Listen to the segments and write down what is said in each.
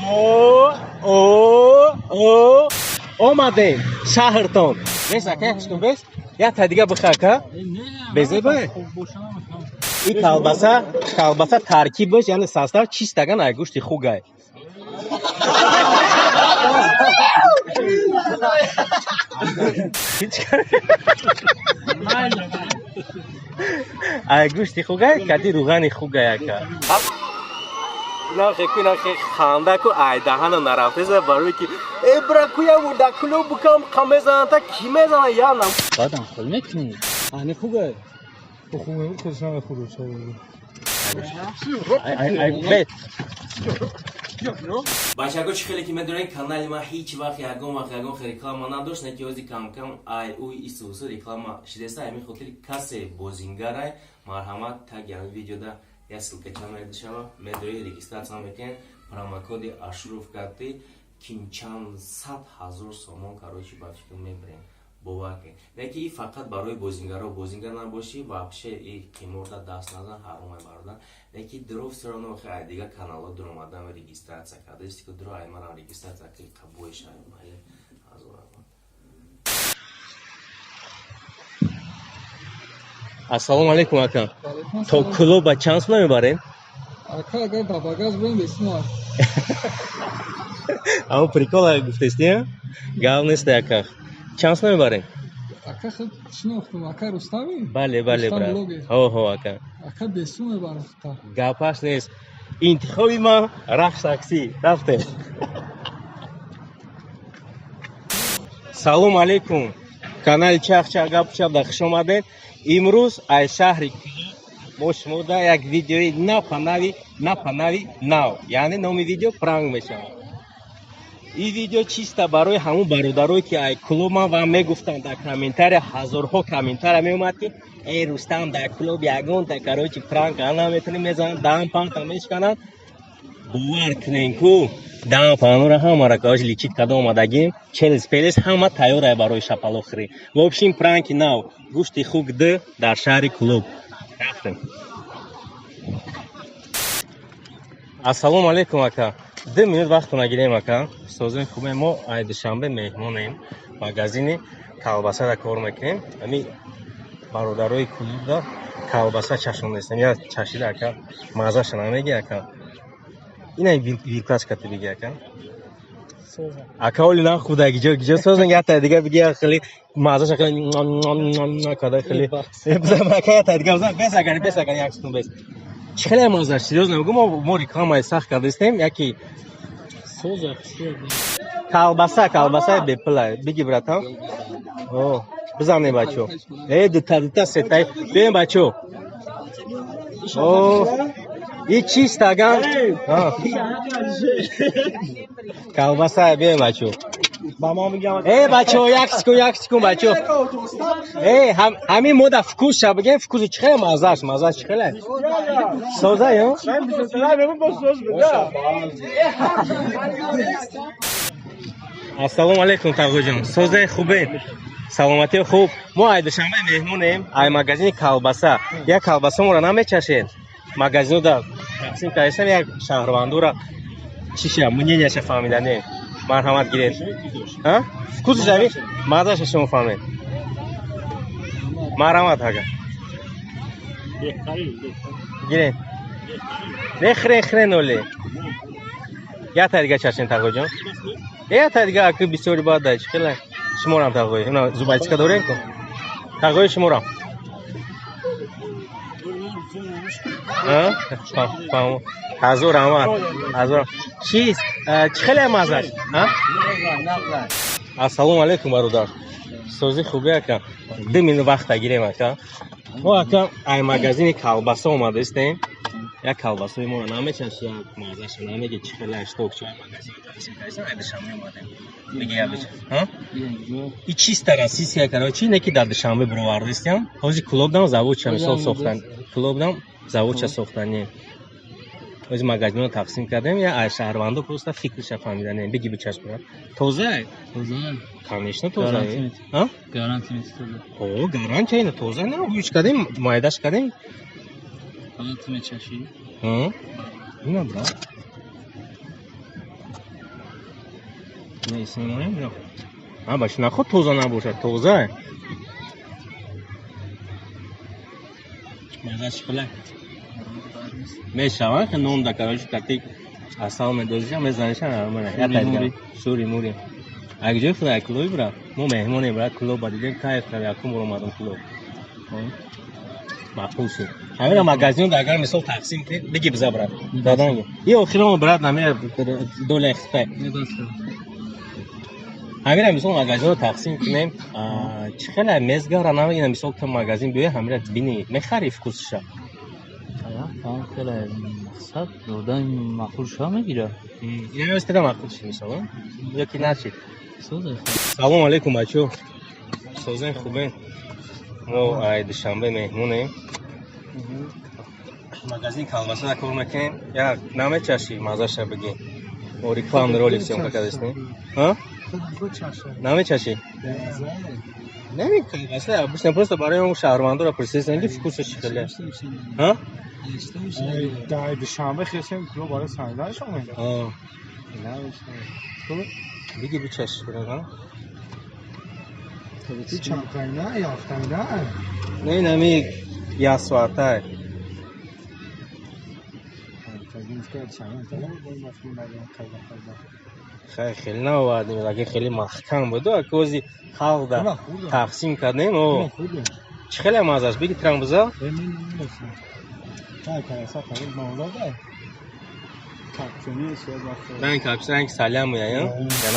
О, о, омадем шаҳртон. Бес ака, якшкун бес. Як та дига биха ака. Безеба. И колбаса, колбаса таркибаш, яъне состав чистаган ай гӯшти хугай. Ай гӯшти хугай, кати руғани хугай ака. Нахе ку нахе ханда ку ай даҳана нарафтеса барои ки э бра куя мурда куло букам қа мезананд та ки мезананд я нам. Баъдам хол мекунӣ. Ани хугай. Бачако, чӣ хеле ки медонед, канали ман ҳеҷ вақт ягон вақт ягон хел реклама надошт, не ки ҳози камкам ай уй исусу реклама шидеса. Ҳамин хотири касе бозингарай, марҳамат, таги ҳамин видеода як ссылкача медашава, медои регистрация мекунед, промокоди Ашуров кати ким чанд сад ҳазор сомон, короче, ба фикр мебарем, бовар кунед. Не ки и фақат барои бозингаро, бозингар набошӣ, вообще и қиморда даст назан, ҳаромай бародар. Не ки дро всё равно хе ай дигар каналҳо дуромадан регистрация кардаисти ки дро ай манам регистрация ки қабул шавем. Майли, ҳазор раҳмат. Ассалому алайкум, ака. То клуба чанд сум мебарем? Ака, агар ба багаж буем, бесумар. Ама прикол гуфтести, гап нест, ака. Чанд сум мебарем? Ака, худ шинохтум, ака Рустами? Бале, бале, Рустам брат. Блогер. Ҳо, ҳо, ака. Ака, бесум мебарам хута. Гапаш нест. Интихоби ман рахш такси. Рафтем. Салом алейкум. Канали Чах Чах Гап Чап да хуш омадед. Имрӯз аз шаҳри мо шумо да як видеои напанави, напанави нав. Яъне номи видео пранк мешавад. Ин видео чиста барои ҳамун бародарое ки ай клуб ман ва мегуфтанд дар комментария, ҳазорҳо комментария меомад ки эй Рустам, дар клуб ягонта, короче, пранк наметонӣ, мезананд, даҳан панта мешкананд. Бовар кунен ку даҳан панура ҳамара, короче, лечить карда омадагим, челес пелес ҳама тайёрае барои шапалохӯрӣ. В общем, пранки нав, гӯшти хук д дар шаҳри Клуб. Рафтем. Ассалому алайкум, ака. 2 минут вақтона гирем, ака. Созем хубе, мо ай Душанбе меҳмонем. Магазини колбасада кор мекунем. Ҳами бародарои клубда колбаса чашондестем. Я чашида, ака, мазаша намеги, ака. Ина вилкашка ти биги, ака. Ака, оли нахуда гиҷо гиҷо созен, я та дига биги, хеле мазаша хеле када хеле. Ака, я та дига бизан, бес агани, бес агани, як секунд бес. Чӣ хеле мазаш, серьёзно мегӯм, мо рекламаи сахт кардастем, яки Соза хушрӯ. Колбаса, колбаса бепула. Биги, братан. О, бизане, бачо. Э, дута, дута, сетай. Биёем, бачо. О, и чистаган. Колбаса, биёем, бачо. Э, бачо, як секунд, як секунд, бачо. Э, ҳамин мода вкус ша бигем, вкуси чӣ хеле мазаш, мазаш чӣ хеле? Соза, ё? Ассалому алайкум, тағоҷон. Созаи хубе? Саломатӣ хуб. Мо ай Душанбе меҳмонем, ай магазини колбаса. Як колбаса моро намечашед? Магазинода тақсим кардастам, як шаҳрвандура чиша, мненияша фаҳмиданем. Марҳамат, гиред. А? Вкусиш ами? Мазаша шумо фаҳмед. Марҳамат, ага. Гиред. Не хрен хрен оле. Я та дига чашем, тағоҷон. Я та дига аки бисёри баъд дай чӣ хеле. Шуморам, тағои. Ина зубайчика дорем ку. Тағои, шуморам. А? Фаҳмо. Ҳазор раҳмат. Ҳазор. Чист? Чӣ хеле мазаш? А? Ассалому алайкум, бародар. Созӣ хубе, ака? 2 минут вақта гирем, ака. Мо, ака, ай магазини колбаса омадаистем. Як колбасаи моро намечаши, як мазаша намеги, чӣ хеле шток чой магазин тақсим кардастем, ай Душанбе омадем. Биги я бича. А? И чисто российская, короче, не ки дар Душанбе бировардистем. Ҳози клубдам заводча мисол сохтан. Клубдам заводча сохтанем. Ҳози магазинро тақсим кардем, я ай шаҳрвандо просто фикрша фаҳмиданем. Биги бичаш, брат. Тоза? Тоза. Конечно, тоза. Гарантия мети. А? Гарантия мети тоза. О, гарантия ина тоза не, гӯш кардем, майдаш кардем. Фақат ту мечашӣ. Ҳа? Ина, брат. Не исмоем ё. А баш наход тоза набошад, тоза. Мазаш хеле. Мешавад ки нон да короче кати асал медозиша мезаниша нормально. Я тайга. Шури мури. Аг ҷой худа клуб бра. Мо меҳмонем бра клуб ба дидем кайф кардем якум бор омадам клуб. Маъқул шуд. Ҳамина магазин агар мисол тақсим кунед биги биза брат. Даданги. И охирон брат намера доля хитай. Ҳамина мисол магазинро тақсим кунем, чӣ хеле мезгара намегина мисол ту магазин биёй ҳамина бини мехари вкусша. Хеле мақсад додан маъқул шава мегира. Ина истеда маъқул шид мисол, ё ки нашид. Салом алейкум бачо. Созен хубен. Мо ай Душанбе меҳмонем. Магазин колбаса кор мекунем. Як намечашӣ мазаша бигӣ. Мо рекламный ролик съёмка кардастем. А? Намечашӣ? Нами колбаса обычно просто барои он шаҳрвандоро пурсидем ки вкусаш чӣ хеле. А? Дар Душанбе хесем клуб барои санданаш омада. А. Биги бичаш, брат. Чанд на ёфтан на? Не, нами як соата. Хай хеле наовардем, аки хеле маҳкам буд, аки ози халқ да тақсим кардем. О. Чӣ хеле мазаш? Биги трам биза? Ранг капс, ранг салям я, я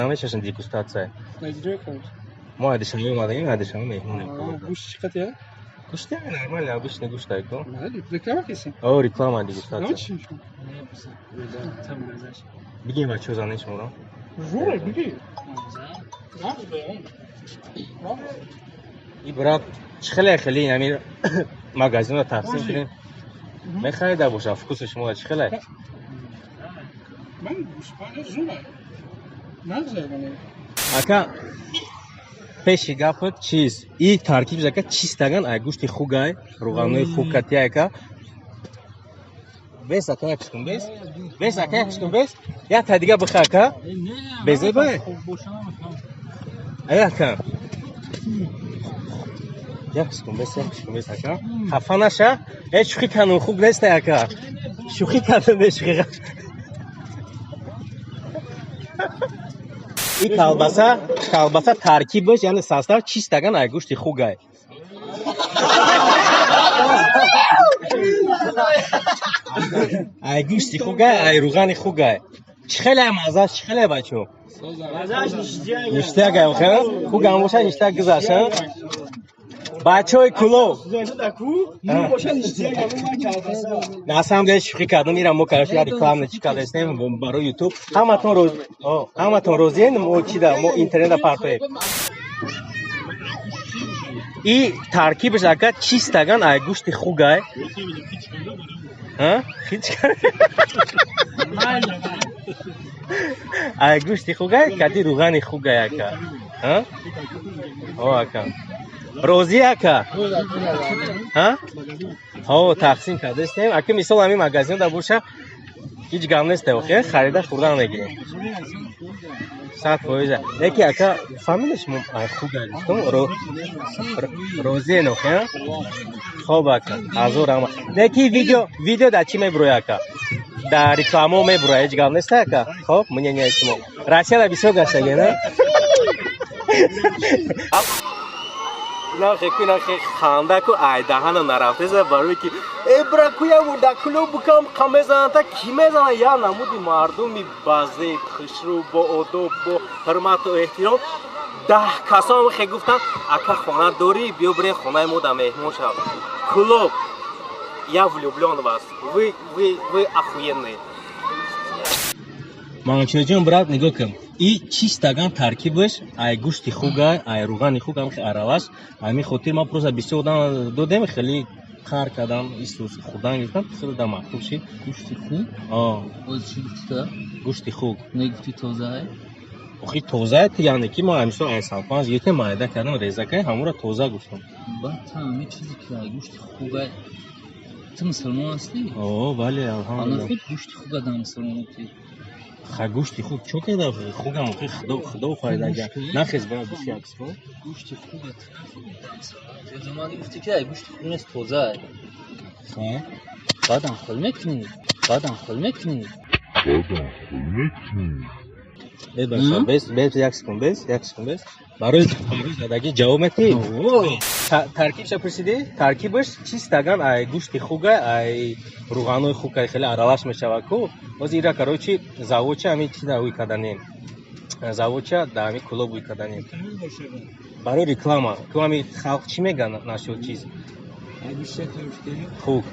намечашем дегустация. Мо ай Душанбе омадагем, ай Душанбе меҳмонем. Гӯшт чӣ қадр? Гӯшт нормально, обычный гӯшт айко. Реклама кисем? О, реклама дегустация. Бигем бачо занем шуморо. Журе, биги. И брат, чӣ хеле хеле ҳамин магазинро тақсим кунем. Мехарида боша, вкуси шумо чӣ хеле? Ман гӯшпана зура. Нағза. Ака пеши гапат чиз и таркиб ака чистаган ай гӯшти хугай, рӯғанои хуг кати ака. Бес ака як шкун бес. Бес ака як шкун бес. Я та дига биха ака. Безе бай. Ай ака. Як шкун бес, як шкун бес ака. Хафа наша. Э шӯхӣ кану хуг нест ака. Шӯхӣ кардам бе шӯхӣ. И колбаса, колбаса таркибаш, яъне состав чистаган ай гӯшти хугай. Ай гӯшти хугай, ай рӯғани хугай. Чӣ хеле мазаш, чӣ хеле бачо? Ништяк ай охир, хугам боша ништяк гузашт, а? Бачои кулоб. На самом деле шӯхӣ кардам, ира мо короче я рекламный чӣ кардастем барои YouTube. Ҳаматон роз, ҳаматон розиен, мо чӣ да, мо интернета партоем. И таркибаш ака чистаган ай гӯшти хугай. А? Ай гӯшти хугай, кати рӯғани хугай ака. А? О ака. Розӣ ака? Ҳа? Ҳо, тақсим кардастем. Ака мисол ҳамин магазин да боша, ҳеҷ гап нест, охир харида хӯрдан мегирем. 100%. Леки ака фаҳмидӣ шумо ай хугай гуфтам, розиен охир? Хоб ака, ҳазор раҳмат. Леки видео дар чӣ мебурояд ака? Дар рекламао мебурояд, ҳеҷ гап нест ака? Хоб, мнение шумо. Россияда бисёр гаштагӣ, на? Нахе ку нахе ханда ку ай даҳана нарафтеса барои ки э бра куя да клуб букам қа мезананд та ки мезананд я намуди мардуми базеб хушрӯ бо одоб бо ҳурмату эҳтиром 10 касон хе гуфтанд ака хона дорӣ биё бирем хонаи мо да меҳмон шав. Клуб, я влюблён в вас, вы охуенные. Манучеҷон брат нигоҳ кун. И чистаган таркибаш ай гӯшти хугай, ай рӯғани хуг ҳам аралаш. Ҳамин хотир ман просто бисёр одам додем, хеле қар кардам, исус хӯрдан гирифтам, хеле да маъқул шид. Гӯшти хуг? О. Боз чӣ гуфтӣ та? Гӯшти хуг. Не гуфтӣ тоза? Охи тоза яъне ки ман ҳамисо ай салфанж гирифтем, майда кардам, реза кардем, ҳамонро тоза гуфтам. Баъд та ҳамин чизе ки ай гӯшти хугай. Ту мусулмон ҳастӣ? О, бале, алҳамдулиллаҳ. Ана худ гӯшти хуга да мусулмон гуфтӣ. Ха, гӯшти хук чо када? Хугам охи худо худо файдага. Нахез, брат, бис як секунд. Гӯшти хуга ту нахӯрдӣ, омадӣ гуфтӣ, ки ай гӯшти хук нест, тоза ай. Ха? Баъдам хол мекунӣ, баъдам хол мекунӣ. Э, бача, бес, бес, як секунд, бес, як секунд, бес. Барои задагӣ ҷавоб метиҳӣ? Таркибша пурсидӣ? Таркибаш чистаган ай гӯшти хуга, ай рӯғанои хуг, ай хеле аралаш мешавад ку. Ҳозир ира, короче, заводча ҳамин чиза ӯй карданем. Заводча да ҳамин Кӯлоб ӯй карданем. Барои реклама. Ку ҳамин халқ чӣ мегӯянд насчёт чиз? Хук.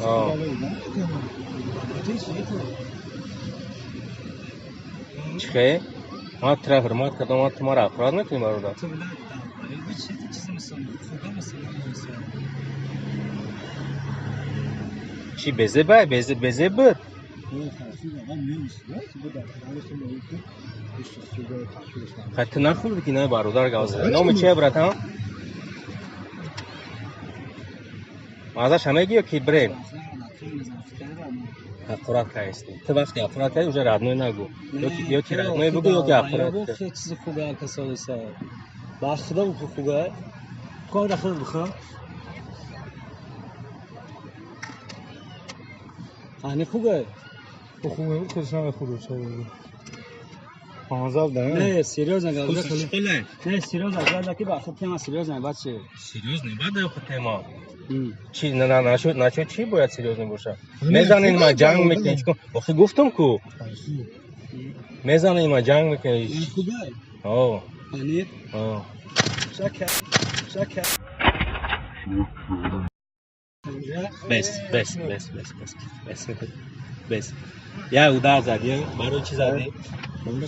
А. Чӣ хе? Ман тура ҳурмат кардам, ман ту маро ҳақорат мекунӣ, бародар? Чӣ безебай? Безеб буд? Хай, ту нахӯрдӣ ки, на, бародар, гап зада. Номи чия, братан? Мазаша мегӣ ё ки брем? Ҳақорат кардистӣ. Ту вақте ҳақорат кардӣ, уже родной нагӯ. Ё ки родной бугӯ, ё ки ҳақорат. Чизи хуга касоиса. Ба худо хуга. Кор дахл бихӯр. Ани хуга. Хуг худаш намехӯрд, чаро? 15 да. Не, серьёзно говорю. Хеле. Не, серьёзно говорю, ки ба худ тема серьёзно, баче. Серьёзно, баъд охи тема. Чи на на насчёт чӣ бояд серьёзно боша? Мезанед ма, ҷанг мекунед, чикор? Охи гуфтам ку. Мезанед ма, ҷанг мекунед. Хуга. О, Ани о. шака. Шака. Бес, бес, бес, бес, бес, бес. Бес. Я удар задӣ, барои чӣ задӣ? Барои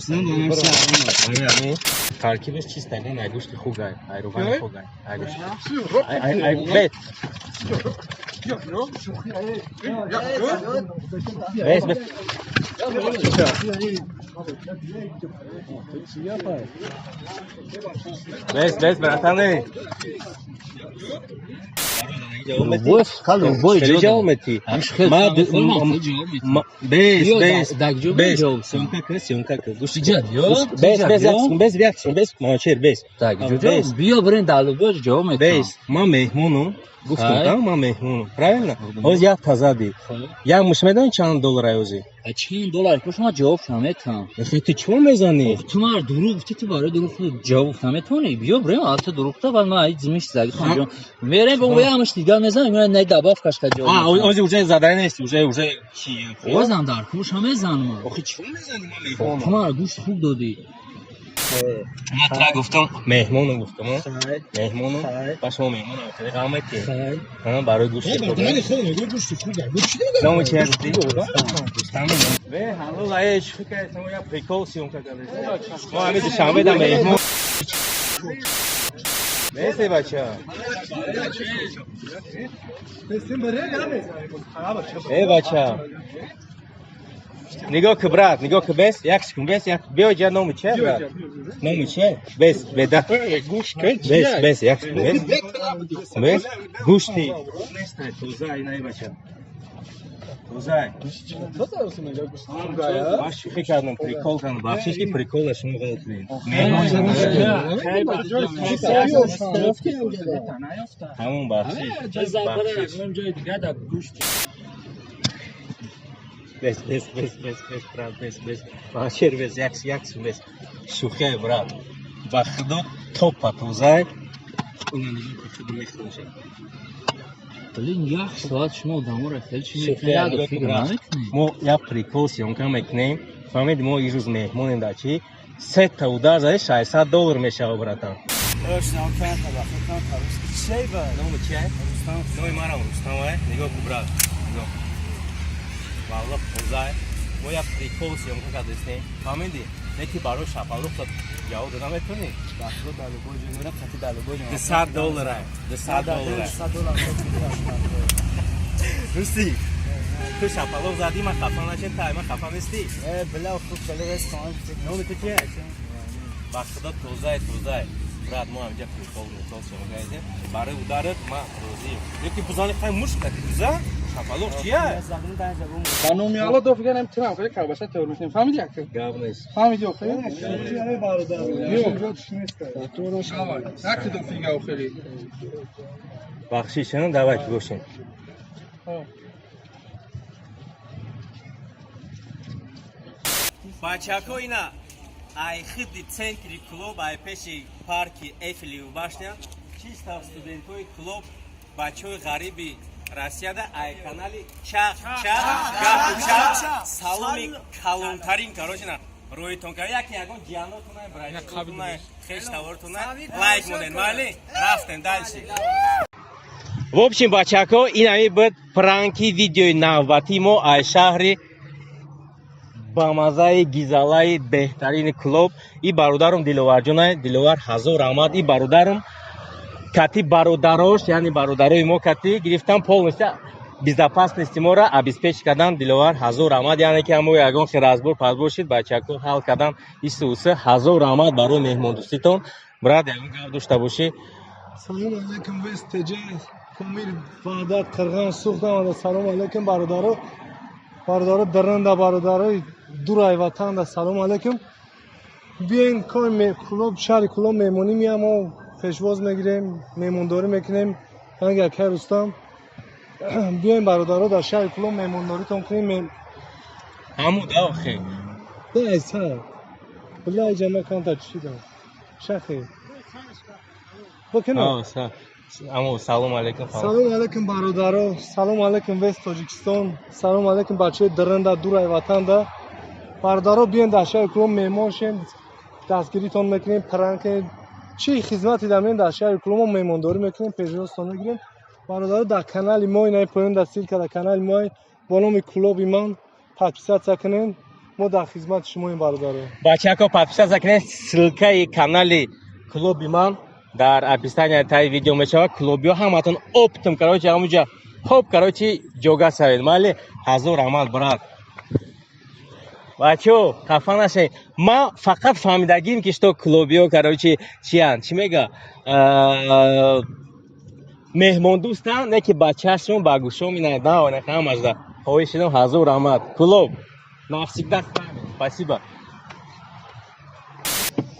ҳамин таркибаш чистаган ай гӯшти хуг, ай рӯғани хуг, ай гӯшти. Ай бес. Бес, бес. Бес, бес, братане. Любой, любой. Хеле ҷавоб метиҳӣ. Бес, бес. Бес. Съёмка кун, съёмка кун. Гӯш. Бес, бес, як секунд, бес, як секунд, бес, Манучер, бес. Бес. Биё, бирен, дар любой ҷавоб метиҳам. Бес, ман меҳмонам. Гуфтам, да, ман меҳмонам. Правильно? Ҳозир як тазади. Як муш медонӣ чанд доллар ай ҳозир? Чанд доллар кош, ман ҷавоб наметиҳам. Охи ту чӣ мезанӣ? Ту мара дурӯғ гуфтӣ, ту барои дурӯғ худ ҷавоб наметавонӣ. Биё, бирем, албатта дурӯғ гуфта, баъд ман ай зимиш заги хонҷон. Мерем, бо ям дигар мезанам, мегӯяд не, добавкаш ка ҷавоб. А, ҳозир уже задаи нести, уже чи? Бозам дар куш ҳам мезанам. Охи чӣ мезанӣ, ман меҳмонам. Ту мара гӯшт хуб додӣ. Ман тура гуфтам, меҳмонам гуфтам, меҳмонам. Ба шумо меҳмонам, хеле ғам метиҳед. Барои гӯшти худ. Номи чи гуфтӣ? Рустам. Бе, ҳалол, ай шӯхӣ кардем, як прикол съёмка кардем. Мо ҳамин Душанбе да меҳмон. Бесе, бача. Э, бача. Нигоҳ ки, брат, нигоҳ ки, бес, як секунд, бес, як биё ҷа, номи чи, брат? Номи чи? Бес, беда. Бес, бес, як секунд, бес. Бес, гӯшти. Тоза, ина, бача. Тоза. Ман шӯхӣ кардам, прикол кардам. Бахшиш ки прикола шумо ғалат кунед. Тамом, бахшиш. Бахшиш. Бес, бес, бес, бес, бес, брат, бес, бес. Башир, бес, як, як, бес. Шӯхия, брат. Ба худо топа тозай. Ина нигоҳ кун, худ мехӯрша. Блин, як соат шумо одаморо хеле чӣ Шӯхия, мекунед, нигоҳ кун, фикр брат. намекунед. Мо як прикол съёмка мекунем. Фаҳмиди, мо ирӯз меҳмонем дар чӣ? Сета удар зади, 600 доллар мешава, братан. Номи чи? Номи марам Рустам, ай. Нигоҳ кун, брат. Нигоҳ. Валлоҳ тозай. Мо як прикол съёмка кардастем. Фаҳмиди? Не ки барои шапалуқ ҷавоб дода метавонӣ? 200 доллар ай. 200 доллар ай. Русти. Ту шапалуқ задӣ, ман хафа нашем, тай ман хафа нестӣ? Номи ту чи? Ба худо тозай, тозай. Брат, мо ҳамҷа прикол мекол шамагаидем. Барои ударат ман розием. Ёки бузани қай мушк кати буза? Шапалоқ чия? Ба номи Алло доф ганем тирам хеле колбаса тайёр мекунем. Фаҳмиди яке? Гап нест. Фаҳмиди охе? Яке дофига охери. Бахшиш, давайте бошем. Бачако, ина ай хидди центри Кӯлоб, ай пеши парки Эйфелева башня, чиста студентои Кӯлоб, бачаҳои ғариби Россияда ай канали Чах Чах Гапу Чах саломи калонтарин, короче, на рӯитон кар яке ягон ҷиянотунай, братунай, хештаворотунай лайк моден. Майли, рафтем дальше. В общем, бачако, ин ҳами буд пранки видеои навбатии мо аз шаҳри бамазаи гизалаи беҳтарини Кӯлоб. И бародарум Диловарҷонай. Диловар, ҳазор раҳмат. И бародарум кати бародарош, яъне бародарои мо кати гирифтан, полностью безопасности моро обеспечить кардан. Диловар, ҳазор раҳмат. Яъне ки ҳамо ягон хел разбор пазбор шид, бачако ҳал кардан ису усы. Ҳазор раҳмат барои меҳмондӯститон. Брат, ягон гап дошта бошӣ? Салом алейкум, вес теҷ Помир, Ваҳдат, Қирғон, Суғд омада. Салом алейкум, бародаро, бародаро даранда, бародарои дурай ватанда, салом алейкум. Биёин кор Кӯлоб, шаҳри Кӯлоб меҳмонӣ меям, мо пешвоз мегирем, меҳмондорӣ мекунем. Ранги акай Рустам, биёин, бародаро, дар шаҳри Кӯлоб меҳмондоритон кунем. Ҳаму да охе. Дай са билай ҷама канта чишидам шахе бикунам. Амо, салом алейкум. Салом алейкум, бародаро, салом алейкум, вес Тоҷикистон, салом алейкум, бачаҳои даранда, дурай ватанда. Бародаро, биён дар шаҳри Кӯлоб меҳмон шем, дастгиритон мекунем, пранк чӣ хизмате дамем, дар шаҳри Кӯлоб мо меҳмондорӣ мекунем, пешвозтон мегирем. Бародаро, дар канали мо инаи поён дар ссылка дар канали мо бо номи Клуби ман подписаться кунед. Мо дар хизмати шумоем, бародаро. Бачако, подписаться кунед, ссылкаи канали Клуби ман дар описания таи видео мешавад. Клубиё ҳаматон оптом, короче, ҳамуҷа хоп, короче, ҷога шавед. Майли, ҳазор раҳмат, брат. Бачо, хафа нашавед. Ман фақат фаҳмидагим, ки что клубиё, короче, чиянд, чӣ мега, меҳмондӯстанд, не ки ба чашму ба гӯшом ина ҳамашда хоҳиш шидам. Ҳазор раҳмат, Кӯлоб навсегда с вами. Спасибо.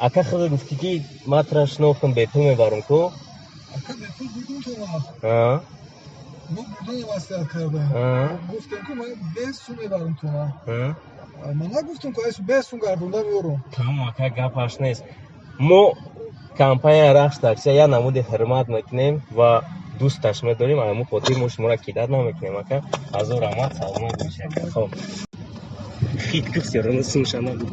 Ака, худо гуфтӣ, ки ман тура шинохтам, бепул мебарам ку. Ака, бепул бурдум тура. А? Мо бурдана маслиҳат кардам. А? Гуфтем, ку ман без сум мебарам тура. А? Ман нагуфтам, ку айсу без сум гардонда меорам. Тамом, ака, гапаш нест. Мо компания Рахш Такси як намуди ҳурмат мекунем ва дӯсташ медорем. Ҳамун хотир мо шуморо кидать намекунем. Ака, ҳазор раҳмат, саломат бошед. Хоб, хит гуфт, ёрона сумша набуд.